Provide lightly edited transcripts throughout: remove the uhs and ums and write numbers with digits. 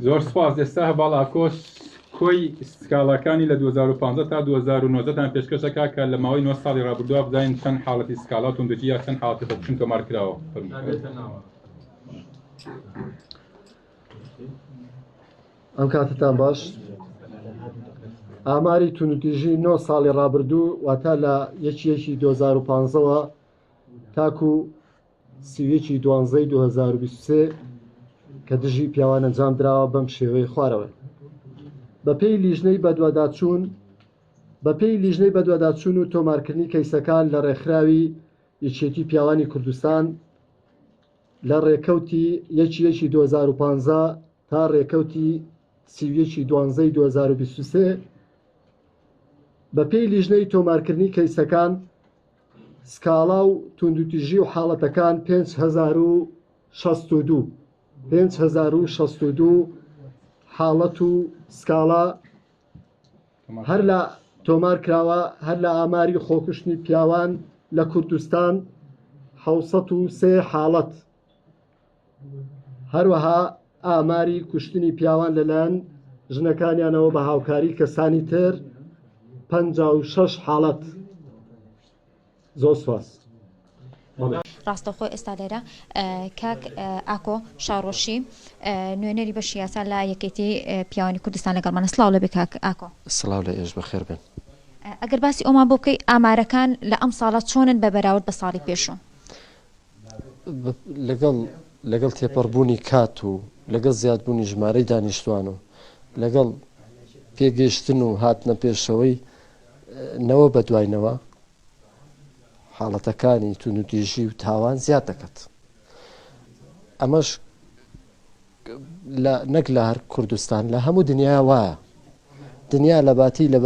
زۆر سوپاس. ئێستا هەڤاڵ ئاکۆ کۆی سکاڵاکانی لە 2015 تا 2019 تان پێشکەش دەکا کە لە ماوەی 9 ساڵی ڕابردووە بزانین چەند حاڵەتی سکاڵا و توندوتیژی یا چەند حاڵەتی خۆکوشتن تۆمار کراوە. ئەم کاتتان باش. ئاماری توندوتیژی 9 ساڵی ڕابردوو واتە لە یەکی یەکی 2015ەوە تاکو 31 ی دوانزەی 2023 کە دژی پیاوان ئەنجام دراوە بەم شێوەی خوارەوە. بەپێی لیژنەی بەدواداچوون بەپێی لیژنەی بەدواداچوون و تۆمارکردنی کەیسەکان لە ڕێکخراوی یەکێتی پیاوانی کوردستان لە ڕێکەوتی یەکی یەکی 2015 تا ڕێکەوتی 31 ی دوانزەی 2023 بەپێی لیژنەی تۆمارکردنی کەیسەکان سکاڵا و توندوتیژی و حاڵەتەکان 5062 5062 حاڵەت و سکاڵا هەر لە تۆمار کراوە هەر لە ئاماری خۆکوشتنی پیاوان لە کوردستان 603 حاڵەت هەروەها ئاماری کوشتنی پیاوان لەلایەن ژنەکانیانەوە بە هاوکاری کەسانی تر 56 حاڵەت زۆر سپاس. ڕاستەوخۆ ئێستا لێرە کاک ئاکۆ شاڕۆشی نوێنەری بەشی یاسا لە یەکێتی پیاوانی کوردستان لەگەڵمانە سڵاو لەبێ کاک ئاکۆ. سڵاو لە ئێش بەخێر بێن. ئەگەر باسی ئەومان بۆ بکەی ئامارەکان لە ئەم ساڵە چۆنن بە بەراورد بە ساڵی پێشوو؟ لەگەڵ لەگەڵ تێپەڕبوونی کات و لەگەڵ زیادبوونی ژمارەی دانیشتوان و لەگەڵ پێگەیشتن و هاتنە پێشەوەی نەوە بە دوای نەوە حاڵەتەکانی توندوتیژی و تاوان زیاد دەکات. ئەمەش لە نەک لە هەر کوردستان لە هەموو دنیا وایە دنیا لە باتی لە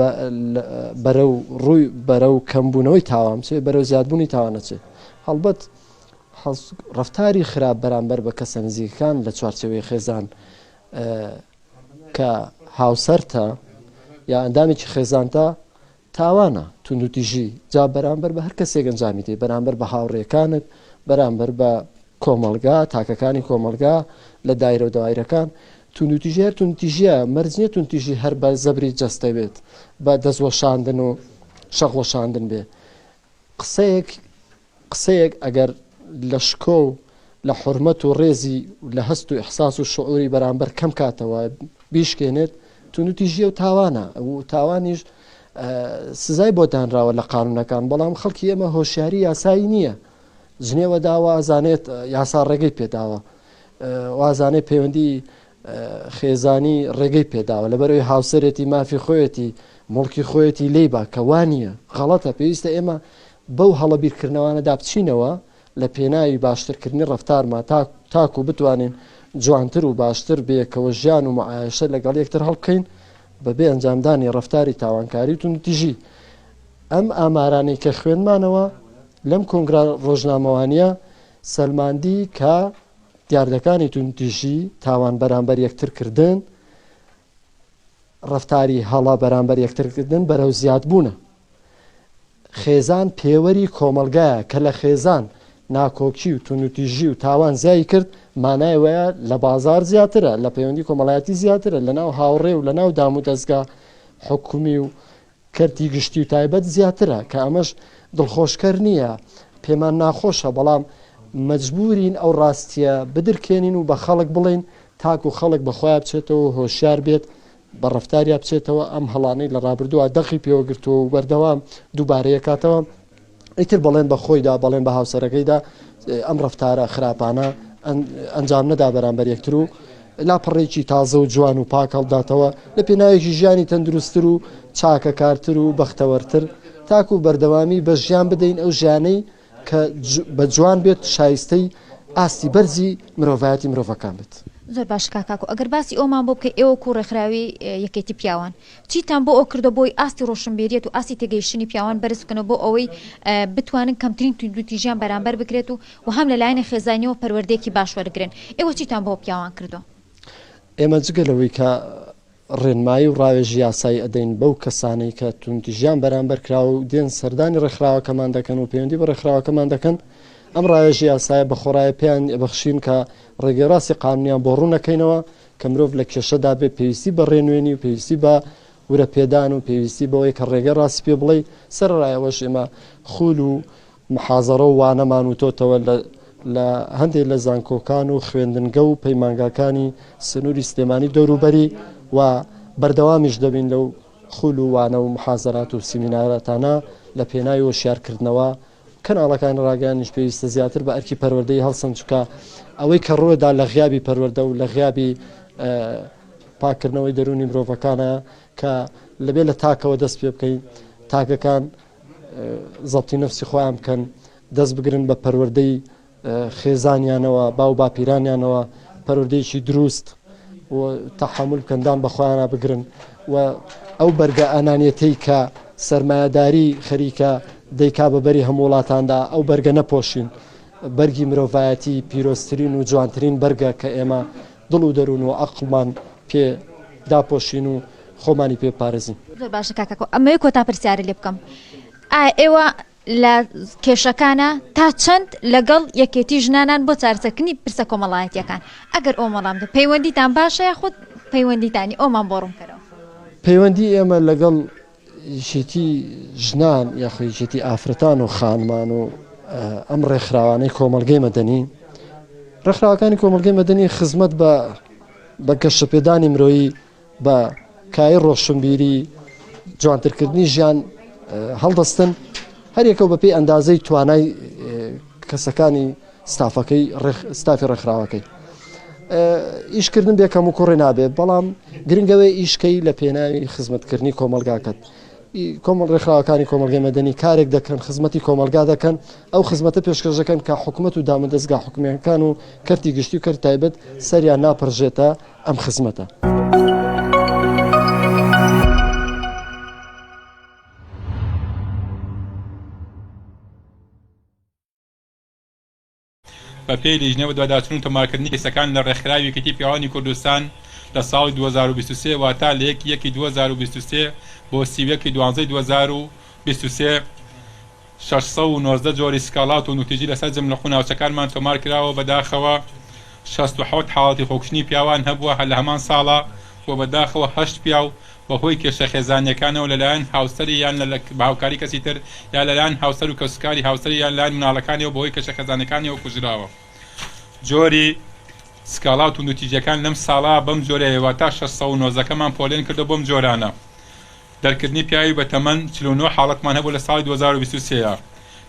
بەرەو ڕووی بەرەو کەمبوونەوەی تاوان بچێ بەرەو زیادبوونی تاوانەچێ هەڵبەت ڕفتاری خراپ بەرامبەر بە کەسە نزیکەکان لە چوارچێوەی خێزان کە هاوسەرتە یا ئەندامێکی خێزانتە تاوانە توندوتیژی جا بەرامبەر بە هەر کەسێک ئەنجامی دەی بەرامبەر بە هاوڕێکانت بەرامبەر بە کۆمەڵگا تاکەکانی کۆمەڵگا لە دایرە و دەوایرەکان توندوتیژی هەر توندتیژیە مەرج نییە توندتیژی هەر بە زەبری جەستە بێت بە دەستوەشاندن و شەقوەشاندن بێ قسەیەک قسەیەک ئەگەر لە شکۆ و لە حورمەت و ڕێزی و لە هەست و ئیحساس و شعوری بەرامبەر کەم کاتەوە بیشکێنێت توندوتیژیە و تاوانە و تاوانیش سزای بۆ دانراوە لە قانونەکان بەڵام خەڵکی ئێمە هۆشیاری یاسایی نییە جنێوە داوە ئازانێت یاسا ڕێگەی پێداوە وازانێت پەیوەندی خێزانی ڕێگەی پێداوە لەبەرئەوەی هاوسەرێتی مافی خۆیەتی موڵکی خۆیەتی لێی با کە وانیە غەڵەتە پێویستە ئێمە بەو هەڵە بیرکردنەوانەدا بچینەوە لە پێناوی باشترکردنی ڕەفتارما تا تاکو بتوانین جوانتر و باشتر بەیەکەوە ژیان و معایشە لەگەڵ یەکتر هەڵبکەین بەبێ ئەنجامدانی ڕەفتاری تاوانکاری و توندوتیژی ئەم ئامارانەی کە خوێندمانەوە لەم کۆنگرا ڕۆژنامەوانیە سەلماندی کە دیاردەکانی توندوتیژی، تاوان بەرامبەر یەکتر کردن، ڕەفتاری هەڵە بەرامبەر یەکتر کردن بەرەو زیادبوونە. خێزان پێوەری کۆمەڵگایە کە لە خێزان ناکۆکی و توندوتیژی و تاوان زیای کرد مانای وەیە لە بازار زیاترە، لە پەیوەندی کۆمەڵایەتی زیاترە، لە ناو هاوڕێ و لە ناو دامودەزگا حکومی و کەرتی گشتی و تایبەت زیاترە کە ئەمەش دڵخۆشکەر نییە، پێمان ناخۆشە، بەڵام مەجبوورین ئەو ڕاستییە بدرکێنین و بە خەڵک بڵێین تاکو خەڵک بە خۆیا بچێتەوە و هۆشیار بێت، بە ڕەفتاریا بچێتەوە، ئەم هەڵانەی لە ڕابردووە دەقی پێوە گرتووە و بەردەوام دووبارەی ئەکاتەوە، ئیتر بەڵێن بە خۆیدا، بەڵێن بە هاوسەرەکەیدا ئەم ڕەفتارە خراپانە ئەنجام نەدا بەرامبەر یەکتر و لاپەڕێکی تازە و جوان و پاک هەڵداتەوە لە پێناوێکی ژیانی تەندروستتر و چاکەکارتر و بەختەوەرتر تاکو بەردەوامی بە ژیان بدەین ئەو ژیانەی کە بە جوان بێت شایستەی ئاستی بەرزی مرۆڤایەتی مرۆڤەکان بێت. زۆر باشە کاک ئاکۆ ئەگەر باسی ئەومان بۆ بکەی ئێوە وەکو ڕێکخراوی یەکێتی پیاوان چیتان بۆ ئەو کردوە بۆی ئاستی ڕۆشنبیریەت و ئاستی تێگەیشتنی پیاوان بەرز بکەنەوە بۆ ئەوەی بتوانن کەمترین توندوتیژیان بەرامبەر بکرێت و و هەم لە لایەنی خێزانیەوە پەروەردەیەکی باش وەرگرن ئێوە چیتان بۆ پیاوان کردوە؟ ئێمە جگە لەوەی کە ڕێنمایی و ڕاوێژی یاسایی ئەدەین بەو کەسانەی کە توندوتیژیان بەرامبەر کراوە و دێن سەردانی ڕێکخراوەکەمان دەکەن و پەیوەندی بە ڕێکخراوەکەمان دەکەن، ئەم ڕاوێژی یاسایە بە خۆڕایی پێیان ئەبەخشین کە ڕێگەی ڕاستی قانونیان بۆ ڕوون ئەکەینەوە. کە مرۆڤ لە کێشەدا بێ پێویستی بە ڕێنوێنی و پێویستی بە ورە پێدان و پێویستی بەوەی کە ڕێگەی ڕاستی پێ بڵێی، سەرەڕای ئەوەش ئێمە خول و محازەرە و وانەمان وتۆتەوە لە لە هەندێ لە زانکۆکان و خوێندنگە و پەیمانگاکانی سنووری سلێمانی و دەوروبەری و بەردەوامیش دەبین لەو خول و وانە و محازەرات و سیمیناراتانە لە پێناوی هۆشیارکردنەوە کەناڵەکانی ڕاگەیاندنیش پێویستە زیاتر بە ئەرکی پەروەردەیی هەڵسن چونکە ئەوەی کە ڕووێدا لە غیابی پەروەردە و لە غیابی پاکردنەوەی دەروونی مرۆڤەکانە کە لەبێ لە تاکەوە دەست پێ بکەین تاکەکان زەبتی نەفسی خۆیان بکەن دەست بگرن بە پەروەردەی خێزانیانەوە باو باپیرانیانەوە پەروەردەیەکی دروست و تەحەمول بکەن دان بە خۆیانە بگرن و ئەو بەرگە ئەنانیەتەی کە سەرمایەداری خەریکە دەیکا بە بەری هەموو وڵاتاندا ئەو بەرگە نەپۆشین بەرگی مرۆڤایەتی پیرۆزترین و جوانترین بەرگە کە ئێمە دڵ و دەروون و عەقڵمان پێ داپۆشین و خۆمانی پێ بپارێزین. زۆر باشە کاک ئاکۆ ئەمەوێ کۆتا پرسیارت لێ بکەم ئایا ئێوە لە کێشەکانە تا چەند لەگەڵ یەکێتی ژنانان بۆ چارەسەرکردنی پرسە کۆمەڵایەتیەکان ئەگەر ئەوم وەڵام بدەن پەیوەندیتان باشە یاخود پەیوەندیتانی ئەومان بۆ ڕوون کەرەوە. پەیوەندی ئێمە لەگەڵ یەکێتی ژنان یاخۆ یەکێتی ئافرەتان و خانمان و ئەم ڕێکخراوانەی کۆمەڵگەی مەدەنی ڕێکخراوەکانی کۆمەڵگەی مەدەنی خزمەت بە بە گەشەپێدانی مرۆیی بە کایەی ڕۆشنبیری جوانترکردنی ژیان هەڵدەستن هەریەکەو بەپێی ئەندازەی توانای کەسەکانی ستافەکەی ستافی ڕێکخراوەکەی ئیشکردن بێ کەم و کوڕی نابێت بەڵام گرنگەوەی ئیشکەی لە پێناوی خزمەتکردنی کۆمەلگاکەت کۆمەڵ ڕێکخراوەکانی کۆمەڵگەی مەدەنی کارێک دەکەن خزمەتی کۆمەڵگا دەکەن ئەو خزمەتە پێشکەش دەکەن کە حکومەت و دامودەزگا حکومییەکان و کەرتی گشتی و کەرتی تایبەت سەریان ناپڕژێتە ئەم خزمەتە. بەپێی لیژنەی بەدواداچوون و تۆمارکردنی کەیسەکان لە ڕێکخراوی یەکێتی پیاوانی کوردستان لە ساڵی 2023 واتا لە یەکی یەکی 2023 بۆ 31 ی دوانزەی 2023 619 جۆری سکاڵا و توندوتیژی لەسەر جەم لق و ناوچەکانمان تۆمار کراوە بەداخەوە 67 حاڵەتی خۆکوشتنی پیاوان هەبووە هەر لە هەمان ساڵا و بەداخەوە هەشت پیاو بەهۆی کێشە خێزانییەکانەوە لەلایەن هاوسەری یان بە هاوکاری کەسی تر یا لەلایەن هاوسەر و کەسوکاری هاوسەری یان لەلایەن مناڵەکانیەوە بەهۆی کێشە خێزانیەکانیەوە کوژراوە. جۆری سکاڵا و توندوتیژیەکان لەم ساڵە بەم جۆرەیە واتا 619 کەمان پۆلێن کردوە بەم جۆرانە، دەرکردنی پیاوی بەتەمەن 49 حاڵەتمان هەبوو لە ساڵی 2023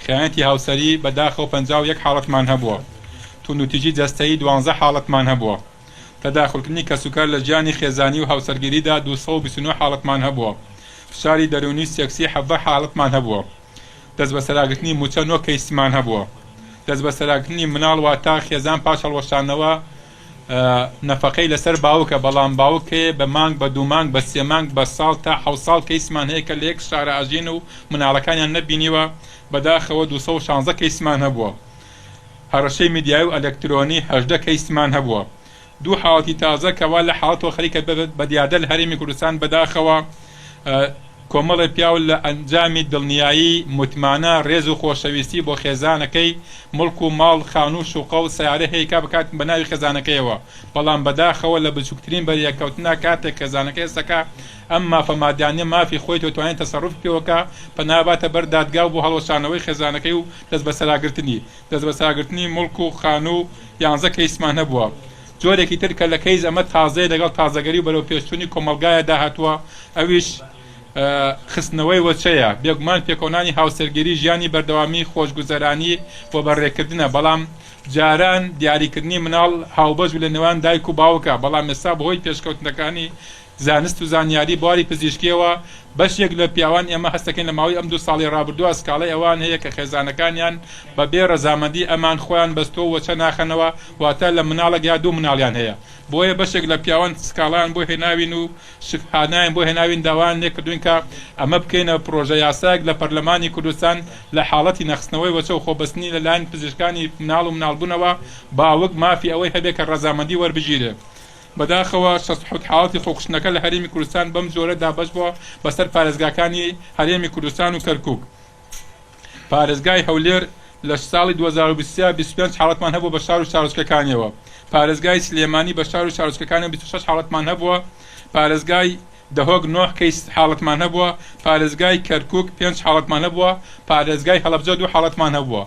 خیانەتی هاوسەری بەداخەوە 51 حاڵەتمان هەبووە، توندوتیژی جەستەیی دوانزە حاڵەتمان هەبووە. تەداخولکردنی کەسوکار لە ژیانی خێزانی و هاوسەرگیریدا 229 حاڵەتمان هەبووە، فشاری دەروونی و سێکسی 17 حاڵەتمان هەبووە، دەستبەسەراگرتنی مووچە نۆ کەیسمان هەبووە، دەستبەسەراگرتنی مناڵ واتە خێزان پاش هەڵوەشاندنەوە نەفەقەی لەسەر باوکە بەڵام باوک هەیە بە مانگ بە دوو مانگ بە سێ مانگ بە ساڵ تا حەوت ساڵ کەیسمان هەیە کە لە یەک شارا ئەژین و مناڵەکانیان نەبینیوە بەداخەوە 216 کەیسمان هەبووە. هەڕەشەی میدیایی و ئەلەکترۆنی 18 کەیسمان هەبووە. دوو حاڵەتی تازە کەوا لە حاڵەتەوە خەریکە ببێت بە دیاردە لە هەرێمی کوردستان بەداخەوە کۆمەڵێ پیاو لە ئەنجامی دڵنیایی، متمانە، ڕێز و خۆشەویستی بۆ خێزانەکەی موڵک و ماڵ، خانوو و شوقە و سەیارە هەیکا بکات بە ناوی خێزانەکەیەوە بەڵام بەداخەوە لە بچوکترین بەریەککەوتنا کاتێک خێزانەکەی هەستەکا ئەم مافە مادیانە مافی خۆیتەوە توانێت تەسەروفی پێوەکا پەنا باتە بەر دادگا و بۆ هەڵوەشانەوەی خێزانەکەی و دەستبەسەراگرتنی دەستبەسەراگرتنی موڵک و خانوو یانزە کەیسمان هەبووە. جۆرێکی تر کە لە کەیس ئەمە تازەیە لەگەڵ تازەگەری و بەرەوپێشچوونی کۆمەڵگایە داهاتووە ئەویش خستنەوەی وەچەیە. بێگومان پێکەوەنانی هاوسەرگیری ژیانی بەردەوامی خۆشگوزەرانی و بەڕێکردنە بەڵام جاران دیاریکردنی مناڵ هاوبەش بوو لە نێوان دایک و باوکا بەڵام ئێستا بەهۆی پێشکەوتنەکانی زانست و زانیاری بواری پزیشکیەوە، بەشێک لە پیاوان ئێمە هەستەکەین لە ماوەی ئەم دوو ساڵەی ڕابردووە سکاڵای ئەوان هەیە کە خێزانەکانیان بە بێ ڕەزامەندی ئەمان خۆیان بەستووە وەچە ناخەنەوە واتە لە مناڵێک یا دوو مناڵیان هەیە بۆیە بەشێک لە پیاوان سکاڵایان بۆ هێناوین و شکهانایان بۆ هێناوین داوایان لێکردوین کە ئەمە بکەینە پڕۆژە یاسایەک لە پەرلەمانی کوردستان لە حاڵەتی نەخستنەوەی وەچە و خۆبەستنی لە لایەن پزیشکانی مناڵ و مناڵبوونەوە باوک مافی ئەوەی هەبێ کە ڕەزامەندی وەربگیرێ. بەداخەوە 67 حاڵەتی خۆکوشتنەکە لە هەرێمی کوردستان بەم جۆرە دابەش بووە بەسەر پارێزگاکانی هەرێمی کوردستان و کەرکوک. پارێزگای هەولێر لە ساڵی 2023 25 حاڵەتمان هەبووە بە شار و شارۆچکەکانیەوە. پارێزگای سلێمانی بە شار و شارۆچکەکانەوە 26 حاڵەتمان هەبووە، پارێزگای دهۆک نۆ کەیس حاڵەتمان هەبووە، پارێزگای کەرکوک پێنج حاڵەتمان هەبووە، پارێزگای هەڵەبجە دوو حاڵەتمان هەبووە.